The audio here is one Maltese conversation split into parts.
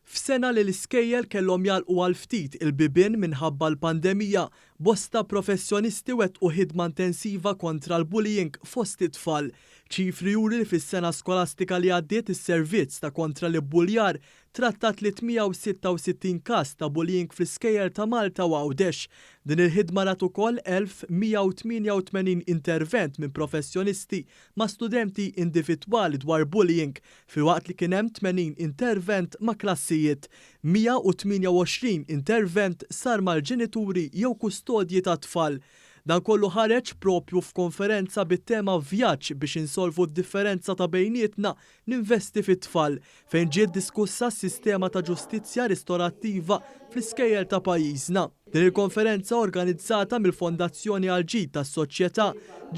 F'sena li l-iskejjel kellhom jagħlqu għal ftit il-bibien minħabba l-pandemija, bosta professjonisti wettqu ħidma intensiva kontra l-bullying fost it-tfal. Ċifri juri li fis-sena skolastika li għaddiet is-servizz ta' kontra l-ibbuljar tratta 366 każ ta' bullying fl-iskejjel ta' Malta u Għawdex. Din il-ħidma rat ukoll 1,188 intervent minn professjonisti ma' studenti individwali dwar bullying filwaqt li kien hemm 80 intervent ma' klassijiet. 128 intervent sar mal-ġenituri jew kustodji tat-tfal. Dan kollu ħareġ proprju f'konferenza bit-tema Vjaġġ biex insolvu d-differenza ta' bejnietna, ninvesti fit-tfal, fejn ġiet diskussa s-sistema ta' ġustizzja ristorattiva fl-iskejjel ta' pajjiżna. Din il-konferenza organizzata mill-Fondazzjoni għall-Ġid tas-Soċjetà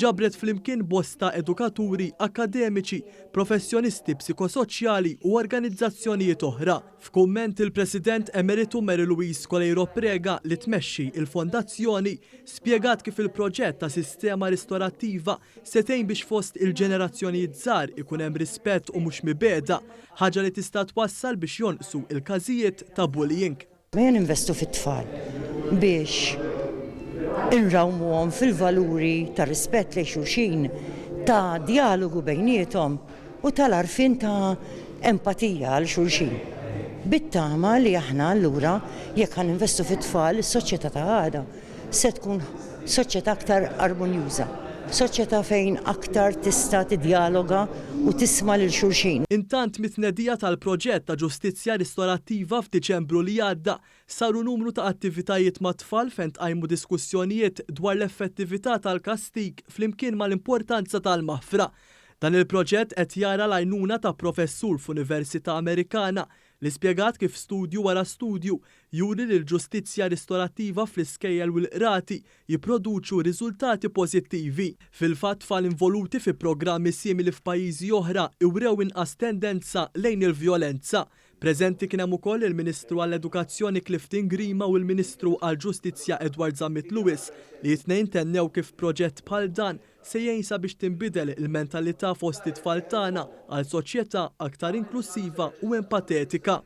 ġabret flimkien bosta edukaturi, akkademiċi, professjonisti psikosoċjali u organizzazzjonijiet oħra. F'kumment il-President Emeritu Mary Louise Coleiro Prega li tmexxi il-Fondazzjoni spjegat kif il-proġett ta' sistema ristorattiva se tgħin biex fost il-ġenerazzjonijiet żgħar ikun hemm rispett u mhux mibegħda, ħaġa li tista' twassal biex jonqsu il-każijiet ta' bullying. Ejja ninvestu fit-tfal biex inrawmuhom fil-valuri ta' rispett lejn xulxin, ta' djalogu bejniethom u tal-għarfien ta' empatija għal xulxin. Bit-tama li aħna allura jekk ħa ninvestu fit-tfal, is-soċjetà ta' għada se tkun soċjetà aktar armonjuża, soċjetà fejn aktar tista' tiddjaloga u tisma' lil xulxin. Intant mit-tnedija tal-proġett ta' ġustizzja ristorattiva f'Diċembru li għadda, saru numru ta' attivitajiet mat-tfal fejn tqajmu diskussjonijiet dwar l-effettività tal-kastig flimkien mal-importanza tal-maħfra. Dan il-proġett qed jara l-għajnuna ta' professur f'università Amerikana li spjegat kif studju wara studju juri li l-ġustizzja ristorattiva fl-iskejjel u l-qrati jipproduċu riżultati pożittivi. Fil-fatt tfal involuti fi programmi simili f'pajjiżi oħra iwrew inqas tendenza lejn il-vjolenza. Preżenti kien hemm ukoll il-Ministru għall-Edukazzjoni Clifton Grima u l-Ministru għall-Ġustizzja Edward Zammit Lewis li t-tnejn tennew kif proġett bħal dan se jgħin sabiex tinbidel il-mentalità fost it-tfal tagħna għal soċjetà aktar inklussiva u empatetika.